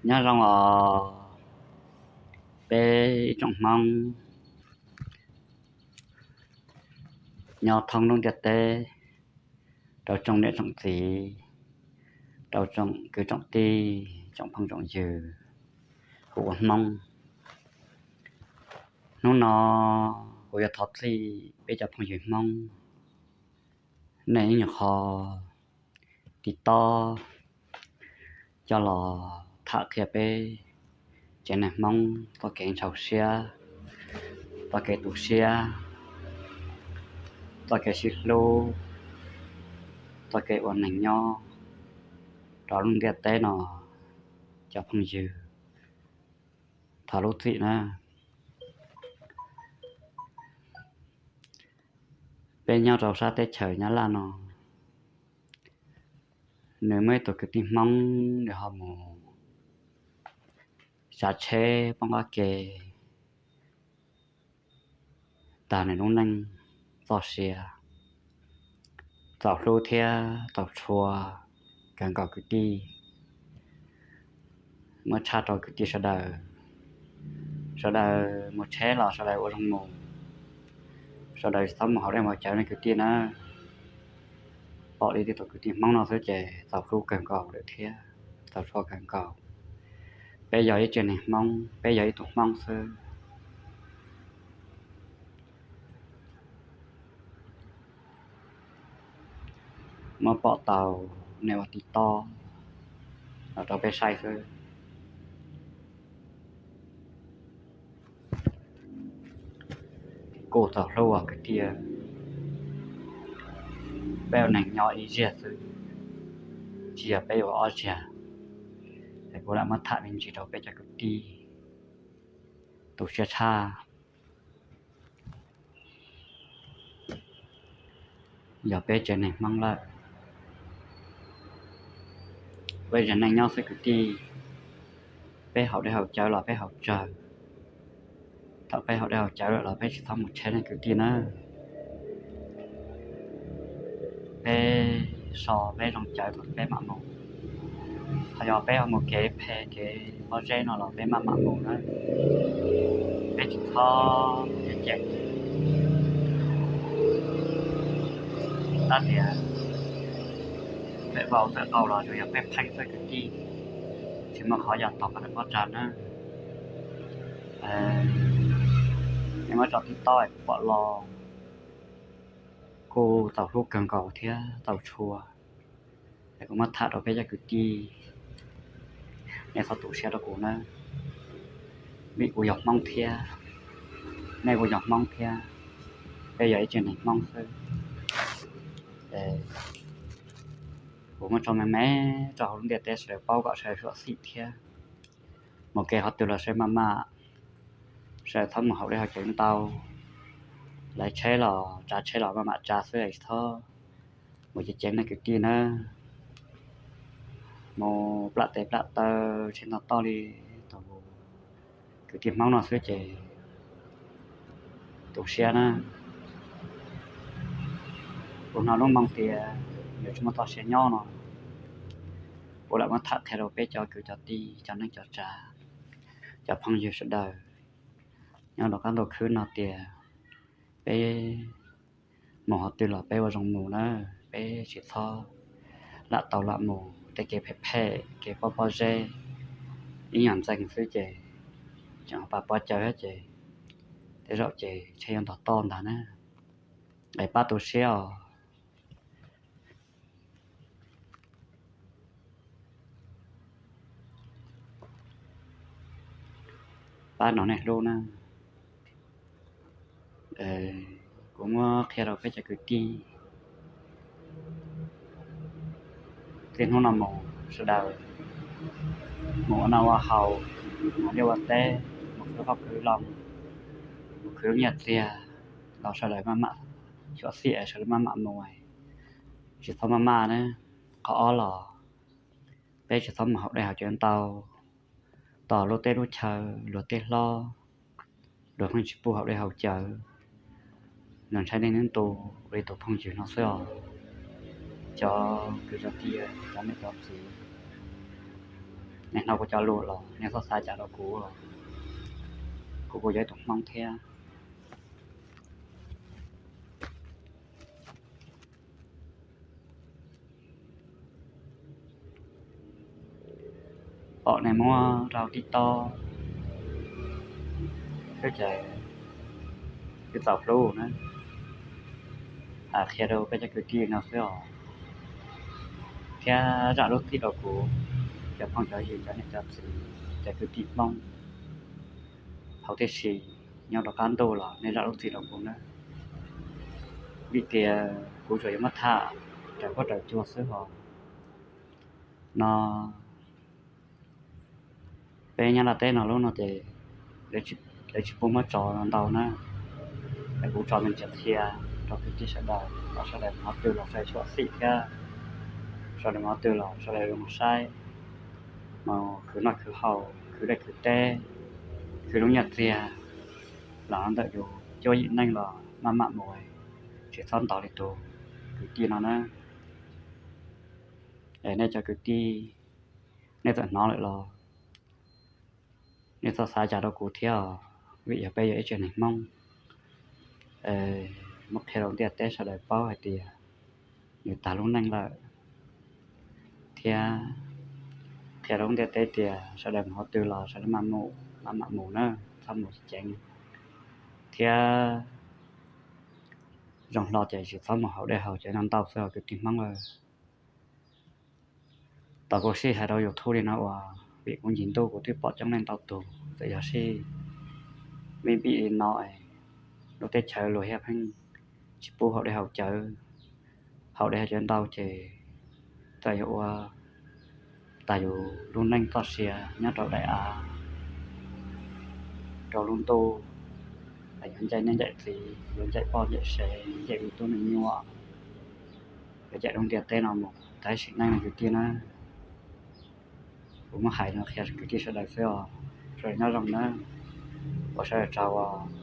Nyob zoo os peb ib tsoom Hmoob nyob thoob lub ntiaj teb, rau tsoom niam tsoom txiv, rau tsoom kwv tsoom tij, tsoom phooj tsoom ywg hu ua Hmoob. Hnub no kuv yuav thov txim peb cov phooj ywg Hmoob, nej ib nyuag qho tiv tob coj los tham qhia peb tsev neeg Hmoob txoj kev ntshaus siab, txoj kev tu siab, txoj kev sib hlub, txoj kev ua neeg nyob rau lub ntiaj teb no. Cov phooj ywg, thov lub txim na. Peb nyob rau sab teb chaws Nyab Laj no, nws muaj ib tug kwv tij Hmoob nws ho mus tsav tsheb poob qab ke tag nws lub neej txoj sia. Txaus hlub thiab txaus tshua kawg nkaus kwv tij. Muab tshaj rau kwv tij sawv daws, sawv daws mus tsheb los sawv daws ua zoo mus, sawv daws tsis txhob mus haus dej haus cawv nej kwv tij na. Pom li tej tus kwv tij Hmoob no xwb ces txaus hlub kawg nkaus lawm thiab txaus tshua kawg nkaus. Peb yog ib tsev neeg Hmoob, peb yog ib tug Hmoob xwb. Muab pom tau nej ua tiv tob los rau peb saib xwb. Kuj txaus hlub os kwv tij, peb ua neeg nyob ib zaug xwb, tsis yog peb ua ob zaug. Es kuv lam muab tham me ntsis rau peb cov kwv tij tu siab tshaj. Yog peb tsev neeg Hmoob lawm, peb tsev neeg nyob xwb kwv tij, peb haus dej haus cawv los peb haus tsawg. Thaum peb haus dej haus cawv lawm los peb tsis txhob mus tsheb nej kwv tij na. Peb so peb zoo cawv thaum peb mam mus, ho yog peb ho mus kev phem kev pob zeb no los peb maj mam mus na. Peb tsis txhob mus ceev ceev. Tab tias peb vau txawm qaug los tsuas yog peb pheej xwb kwv tij, tsis muaj qhov yog tog pab lawm pob tsav na. Nej muab tso tiv tob es kuv pom los kuj txaus hlub kawg nkaus thiab txaus tshua. Es kuv muab tham rau peb cov kwv tij, nej txhob tu siab rau kuv nawb, vim kuv yog Hmoob thiab, nej kuj yog Hmoob thiab, peb yog ib tsev neeg Hmoob xwb. Kuv muab tso me me rau hauv lub ntiaj teb sawv daws paub kom sawv daws xyuam xim thiab. Mus kev qhov twg los sawv daws maj mam, sawv daws txhob mus haus dej haus cawv ntau. Lawv tsheb los tsav tsheb los maj mam tsav xwb, tsis txhob mus ceev ceev nej kwv tij nawb. Mus plam tes plam taw tsheb ntau toj li tus kwv tij Hmoob no xwb ces tu siab na. Kuv hnov lub moo tias nws tsis muaj txoj sia nyob no, kuv lam muab tham qhia rau peb cov kwv cov tij cov neej cov tsav, cov phooj ywg sawv daws nyob rau qab ntuj khwb no tias peb mus qhov twg los peb ua zoo mus na, peb tsis txhob lam tau lam mus tej kev phem phem kev pob pob zeb ib nyuag ntxeeg xwb ces tseem pab pob cawv ces tej zaum ces tsheb yuav ntog toj ntag na. Es pab tu siab os. Pab hnov nej hlub na. Kuv muab qhia rau peb cov kwv tij, txij hnub no mus sawv daws mus ua noj ua haus, mus liaj ua teb, mus khwv qhov khwv loo, mus khwv lub nyiaj txiag los sawv daws maj mam xyuam xim, sawv daws maj mam mus, tsis txhob maj maj na. Qhov ob los peb tsis txhob mus haus dej haus cawv ntau, tos lub teb lub chaw luag tej hlob, luag pheej tsis pub haus dej haus cawv, luag ntshai nej hnub ntu li tus phooj ywg no xwb os. Cov kwv cov tij, cov niam cov txiv, nej hnov kuv cov lus los nej txhob xav cas rau kuv los kuv kuj yog ib tug Hmoob thiab. Pom nej muab rau TikTok xwb ces kuv txaus hlub na. Hais qhia rau peb cov kwv tij no xwb os, thiab zam lub txim rau kuv cov phooj cov ywg, cov niam cov txiv, cov kwv tij Hmoob hauv tib si nyob rau qab ntuj los nej zam lub txim rau kuv na. Vim tias kuv tsuas yuav muab tham raws huab raws cua xwb os. No peb Nyab Laj teb no lub no ces lawv tsis pub muab tso ntau na. Es kuv tso me ntsis qhia rau kwv tij sawv daws, los sawv daws mus qhov twg los sawv daws txhob xim thiab, sawv daws mus qhov twg los sawv daws mus saib, mus khwv noj khwv haus, khwv dej khwv teb, khwv lub nyiaj txiag los ntawm yus cuab yim neej los maj mam mus, tsis txhob ntaus li tus kwv tij no na. Es nej cov kwv tij, nej txawm hnov lawm los nej txhob xav cas rau kuv thiab os, vim yog peb yog ib tsev neeg Hmoob, muab qhia rau ntiaj teb sawv daws paub hais tias nws tag lub neej lawm, thiab qhia rau ntiaj teb tias sawv daws mus qhov twg los sawv daws maj mam mus, maj mam mus na, txhob mus ceev, thiab zoo hlo ces tsis txhob mus haus dej haus cawv no ntau xwb os kwv tij Hmoob aw. Tos kuv sij hais rau YouTube li no uas vim kuv ncig ntuj kuv twb pom coob leej ntau tus, txawm yog sij vij vij li no es lub teb chaws luag thiaj pheej tsis pub haus dej haus cawv. Haus dej haus cawv ntau ces txawm yuav ua tag yus lub neej txoj sia nyob rau daim av rau lub ntuj, yuav ncaim niam ncaim txiv, yuav ncaim poj ncaim sev, ncaim me tub me nyuam, yuav ncaim lub ntiaj teb no mus tag sim neej no kwv tij na. Kuv muab hais no qhia kwv tij sawv daws xwb os, sawv daws nyob zoo nawb, ua sawv daws tsaug os.